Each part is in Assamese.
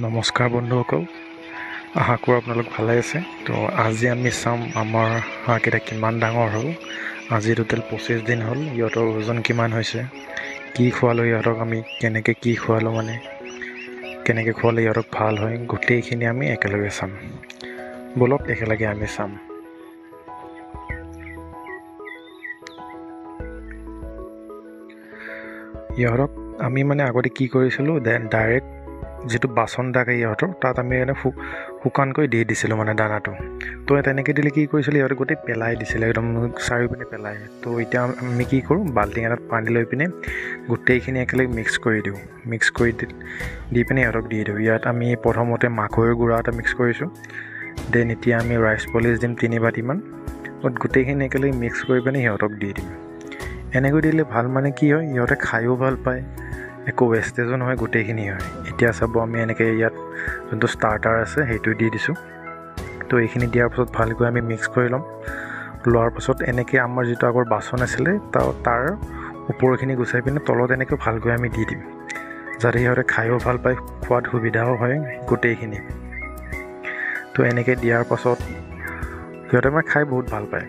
নমস্কাৰ বন্ধুসকল, আশা কৰোঁ আপোনালোক ভালে আছে। তো আজি আমি চাম আমাৰ হাঁহকেইটা কিমান ডাঙৰ হ'ল। আজি টোটেল 25 দিন হ'ল। ইহঁতৰ ওজন কিমান হৈছে, কি খোৱালোঁ ইহঁতক, আমি কেনেকৈ কি খোৱালোঁ, মানে কেনেকৈ খোৱালে ইহঁতক ভাল হয়, গোটেইখিনি আমি একেলগে চাম। ব'লক একেলগে আমি চাম। ইহঁতক আমি মানে আগতে কি কৰিছিলোঁ, then direct যিটো বাচন থাকে ইহঁতৰ, তাত আমি এনে শুকানকৈ দি দিছিলোঁ মানে দানাটো। তো তেনেকৈ দিলে কি কৰিছিলে, ইহঁতে গোটেই পেলাই দিছিলে, একদম চাৰিওপিনে পেলাই। তো এতিয়া আমি কি কৰোঁ, বাল্টিং এটাত পানী লৈ পিনে গোটেইখিনি একেলগে মিক্স কৰি দিওঁ। মিক্স কৰি দি পিনে ইহঁতক দি দিওঁ। ইয়াত আমি প্ৰথমতে মাকৈৰ গুড়া এটা মিক্স কৰিছোঁ। Then এতিয়া আমি ৰাইচ পলিচ দিম 3 বাটিমান। গোটেইখিনি একেলগে মিক্স কৰি পিনে সিহঁতক দি দিম। এনেকৈ দিলে ভাল, মানে কি হয়, ইহঁতে খায়ো ভাল পায়, একো ৱেষ্টেজো নহয়, গোটেইখিনি হয়। এতিয়া চাব আমি এনেকৈ ইয়াত যোনটো ষ্টাৰ্টাৰ আছে সেইটো দি দিছোঁ। তো এইখিনি দিয়াৰ পাছত ভালকৈ আমি মিক্স কৰি ল'ম। লোৱাৰ পাছত এনেকৈ আমাৰ যিটো আগৰ বাচন আছিলে তাৰ ওপৰখিনি গুচাই পিনে তলত এনেকৈ ভালকৈ আমি দি দিম, যাতে সিহঁতে খায়ো ভাল পায়, খোৱাত সুবিধাও হয় গোটেইখিনি। তো এনেকৈ দিয়াৰ পাছত সিহঁতে মানে খাই বহুত ভাল পায়।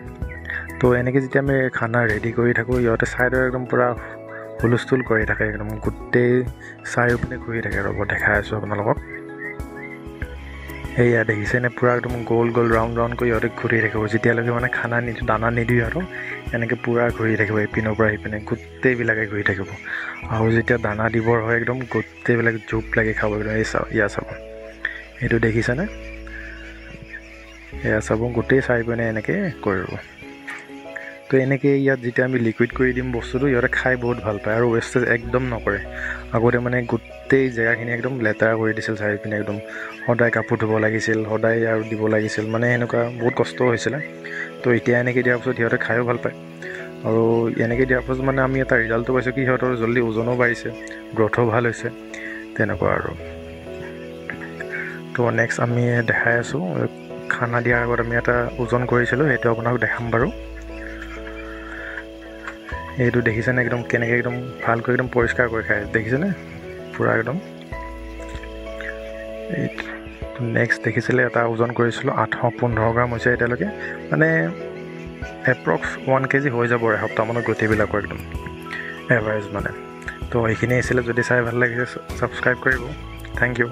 তো এনেকৈ যেতিয়া আমি খানা ৰেডি কৰি থাকোঁ, ইহঁতে ছাইডৰ একদম পূৰা হুলস্থুল কৰি থাকে, একদম গোটেই চাৰিওপিনে ঘূৰি থাকে। ৰ'ব দেখাই আছোঁ আপোনালোকক। সেয়া দেখিছেনে, পূৰা একদম গ'ল গ'ল ৰাউণ্ড ৰাউণ্ডকৈ ইহঁতে ঘূৰি থাকিব। যেতিয়ালৈকে মানে খানা নিদিওঁ, দানা নিদিওঁ ইহঁতক, এনেকৈ পূৰা ঘূৰি থাকিব ইপিনৰ পৰা সিপিনে, গোটেইবিলাকে ঘূৰি থাকিব। আৰু যেতিয়া দানা দিবৰ হয়, একদম গোটেইবিলাক জোপ লাগি খাব একদম। এই চাব, ইয়া চাব, এইটো দেখিছেনে, এয়া চাব, গোটেই চাৰিপিনে এনেকৈ কৰিব। তো এনেকৈ ইয়াত যেতিয়া আমি লিকুইড কৰি দিম বস্তুটো, ইহঁতে খাই বহুত ভাল পায় আৰু ৱেষ্টেজ একদম নকৰে। আগতে মানে গোটেই জেগাখিনি একদম লেতেৰা কৰি দিছিল চাৰিপিনে, একদম সদায় কাপোৰ ধুব লাগিছিল, সদায় আৰু দিব লাগিছিল, মানে সেনেকুৱা বহুত কষ্ট হৈছিলে। তো এতিয়া এনেকৈ দিয়াৰ পাছত সিহঁতে খায়ো ভাল পায়। আৰু এনেকৈ দিয়াৰ পাছত মানে আমি এটা ৰিজাল্টটো পাইছোঁ কি সিহঁতৰ জল্দি ওজনো বাঢ়িছে, গ্ৰ'থো ভাল হৈছে, তেনেকুৱা আৰু। তো নেক্সট আমি দেখাই আছোঁ, খানা দিয়াৰ আগত আমি এটা ওজন কৰিছিলোঁ, সেইটো আপোনাক দেখাম বাৰু। এইটো দেখিছেনে, একদম কেনেকৈ একদম ভালকৈ একদম পৰিষ্কাৰ কৰি খায়, দেখিছেনে পূৰা একদম। এইটো নেক্সট দেখিছিলে এটা ওজন কৰিছিলোঁ, 815 গ্ৰাম হৈছে এতিয়ালৈকে, মানে এপ্ৰক্স 1 কেজি হৈ যাব এসপ্তাহমানত গোটেইবিলাকৰ একদম এভাৰেজ মানে। তো এইখিনি আছিলে, যদি চাই ভাল লাগিছে ছাবস্ক্ৰাইব কৰিব। Thank you.